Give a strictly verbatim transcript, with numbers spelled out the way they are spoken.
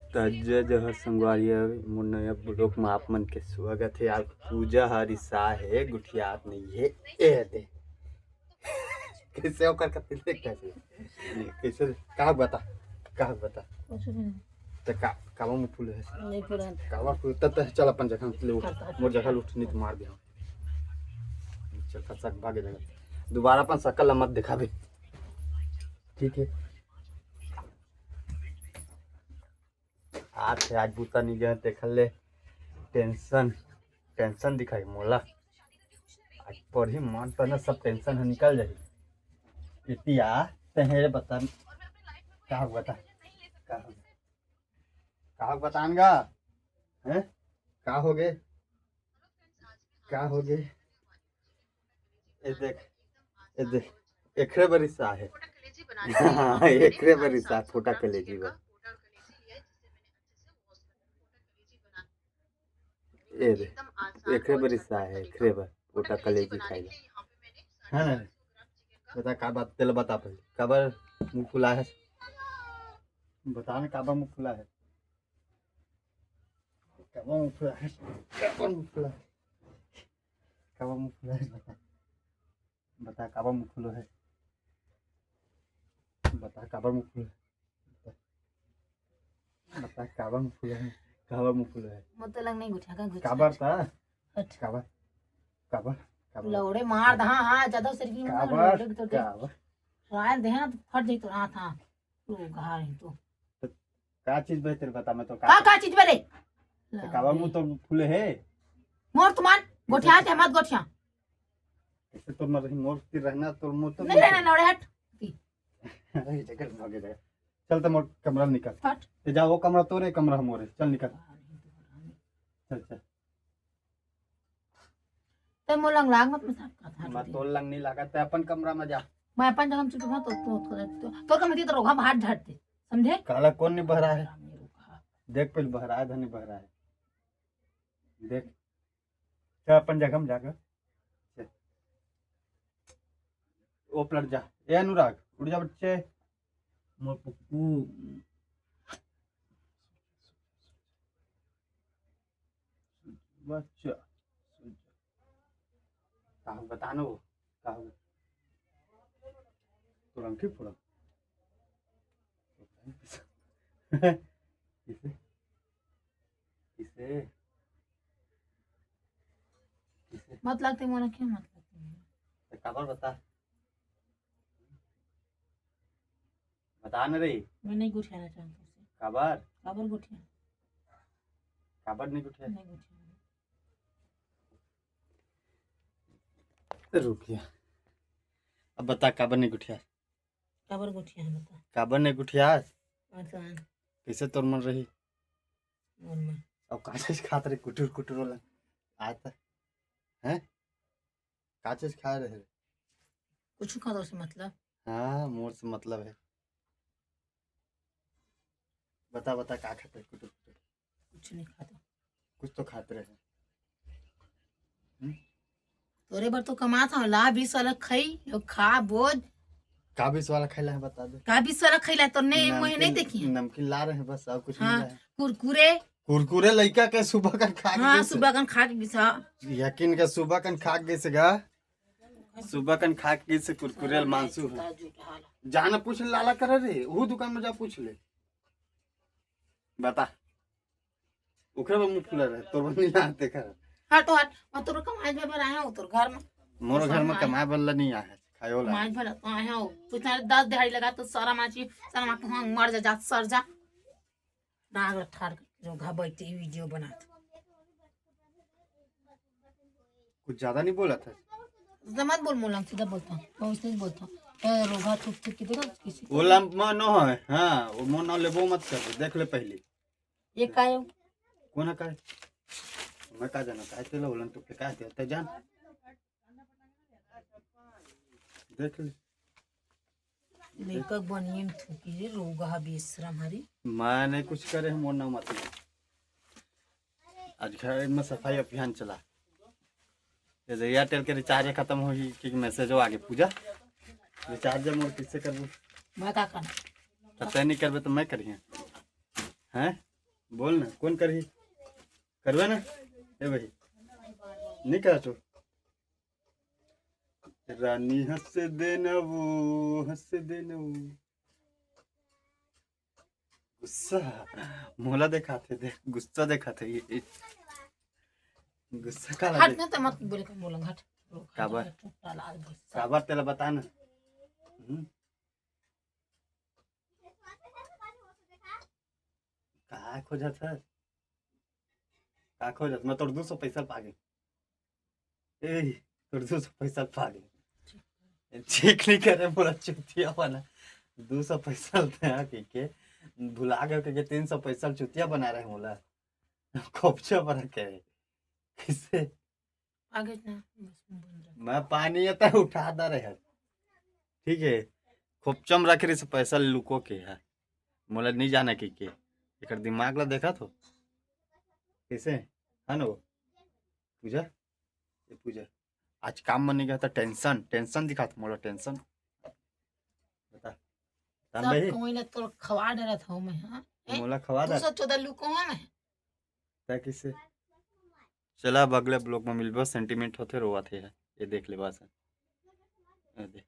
त जय जोहार संगवारी, मोर नया vlog में आप मन के स्वागत हे। आज पूजा ह रिसा हे, गोठियात नइ हे। ए दे। कइसे ओकर कथे देख कइसे? कइसे? का बता? का बता? कुछ नहीं। त का, काबर मुँह फूले हे? नहीं फूला। काबर फूले? त, त चल अपन जगह ले उठ। मोर जगह ले उठ, नहीं तो मार दे। चल, फंसा के भागे जगह। दोबारा अपन शकल ला मत दिखाबे। ठीक है। आज से आज बूता नहीं गए, तेखर ले tension, tension दिखाई मोला। आज पढ़ी मन पर ना, सब tension ह निकल जाही। इतिया, तहे बता, का हुआ था? का हुआ? का बतान गा? हैं? का हो गे? का हो गे? ए देख, ए देख, एकरे बर रिसा हे। हाँ, एकरे बर रिसा हे, फोटा कलेजी बर। ए दे, एकरे बर रिसा हे, एकरे बर, फोटा कलेजी खाई ला। है ना? बता का बात, तेला बता पहले, काबर मुँह फुला हे? बता ना, काबर मुँह फुला हे? काबर मुँह फुला हे? काबर मुँह फुला हे? काबर मुँह फुला हे? बता, बता, काबर मुँह फुलो हे? बता, काबर मुँह फुलो हे? बता, काबर मुँह फुलो हे? काबर मुँह फुलो हे? मोर तो लंग नहीं गुठा का गुठा। काबर ता? हट। काबर? काबर? काबर? लौड़े मार दहा, हाँ, ज्यादा सिर की काबर? लौड़े तो दे। काबर? रायल दे ना, तो फट जाई तो हाथ, हाँ। तू घा रही तू। तो का चीज बे तेरे बता, मैं तो का, का, का चीज बे रे? तो काबर मुँह तो फूले हे? मोर तुमान गोठिया ते मत गोठिया। ऐसे तो मर रही, मोर तिर रहना, तो मोर तो नहीं रहना, नौड़े हट। अरे, जगह भागे जगह। चल तो मोर कमरा में निकल। हट। ते जा, वो कमरा तोरे, कमरा मोरे। चल निकल। चल, चल। ते मोर लंग लाग मत, मैं साफ करत हँव मैं तोर लंग नहीं लागत, ते अपन कमरा में जा। मैं अपन जगह में चुप हँव, तो, तो, तो, तो, तोर कमरा तो रोगा बाहर झाड़ दे, समझे? काला कोन नहीं बहरा हे? देख पहले बहरा हे, धनी बहरा हे। देख। चल अपन जगह में जाकर। चल। ओ पलट जा। ए अनुराग, उठ जा बच्चे। मोर पप्पू। बच्चा। का हो, बता ना वो। का हो? तुरंत ही फोड़ा। किसे? किसे? किसे? मत लगते मोला, क्यों मत लगते मोला? तो काबर बता? बता ना रे। मैं नहीं गुठियाना चाहता उससे। काबर? काबर गुठिया? काबर नहीं गुठिया? नहीं गुठिया। रुक जा। अब बता, काबर नहीं गुठिया? काबर गुठिया है बता? काबर नहीं गुठिया? अच्छा। कैसे तोर मन रही? मन में। अब का चीज खात रहे कुटुर कुटुर वाला? आता है? का चीज खाए रहे? कुछ खा दो से मतलब? हाँ, मोर से मतलब है। बता, बता, का खाते कुटुर कुटुर? कुछ नहीं खाता। कुछ तो खाते रहे। हम्म? तोरे बर तो कमात हव, ला बीस वाला खाई, अउ खा बोझ। का बीस वाला खैला है, बता दे। का बीस वाला खैला, तोर ने मुँह नहीं नमकीन, देखी। नमकीन ला रहे हैं बस, और कुछ हाँ, नहीं ला है। कुरकुरे। कुरकुरे लइका के सुबह कन खा के हाँ, गइस। सुबह कन खा के गइस, हाँ। यकीन के सुबह कन खा के गइस गा। सुबह कन खा के गइस कुरकुरे, मांसू है। जाना पूछ ले, लाला करे रे, वो दुकान में जा पूछ ले। बता। ओकरे बर मुँह फुला रहे, तोर बर नहीं लाते कर। हट तो हट, मैं तोर कमाए बर आया हूँ, तोर घर में। मोर घर में कमाए बर ला नहीं आया है, खायो ला। कमाए बर तो आया हूँ, कुछ ना दस दिहाड़ी लगा तो सारा माची, सारा माची वहाँ मर जा, जा, सर जा। नाग ठार के जो घर बैठे वीडियो बनात। कुछ ज्यादा नहीं बोला था। तो मत बोल मोला, सीधा बोलता हूँ, मैं उसने ही बोलता हूँ। ए, रोगा थूक थूक के देखो किसी को। ओला म-, न है, हाँ, वो मोर नाम लेबो मत कर, देख ले पहले। ये काय हो? कौन है काय? मैं का जाना, काय तेला ओलन तो के काय ते, ते जान। देख ले। लेकर बनिए में थूकी रे, रोगा बेशरम हरी। मैं नहीं कुछ करे, हम मोर नाम मत ले। आज घर में सफाई अभियान चला। ये जो एयरटेल के रिचार्ज खत्म होही कि मैसेज आगे पूजा। रिचार्ज मोर किससे करबो? मैं का करना? तो तय नहीं करबे तो मैं करिए। हैं? बोल ना, कौन करही? करबे ना। ए भाई, नहीं कहा तो। रानी हंस दे ना वो, हंस दे ना वो। गुस्सा मोला देखाथे, देख गुस्सा देखाथे ये, ये। गुस्सा काला हट देख- ना, तो मत बोले, कम बोला, हट। काबर? चुप, लाल भैंस। काबर तेला बता ना। हम्म? का खोजत है? का खोजत? मैं तोर दू सौ पैसा पा गए। ए, तोर दू सौ पैसा पा गए। चेक नहीं करे मोला चुतिया बना। दू सौ पैसा दे कह के भुला गए, कह के तीन सौ पैसा चुतिया बना रहे मोला। खोपचा पर के। किसे? आगे ना, बस बंद रख। मैं पानी आता उठा दा रहे। ठीक है, खोपचम रख रही से पैसा लुको के है। मोला नहीं जाना के के। एकर दिमाग ला देखा तो। कैसे? है ना वो? पूजा, ये पूजा। आज काम मन नहीं गया था, टेंशन, टेंशन दिखा था मोला, टेंशन। बता। तान सब भाई, कोई ना तोर खवा डरत हूँ मैं, हाँ? ए, मोला खवा तू दा। सब चौदह लुको है मैं। तै किसे? चला, अब अगले ब्लॉग में मिलबो। सेंटिमेंट होथे, रोवत हे। ये देख ले बस। ये देख।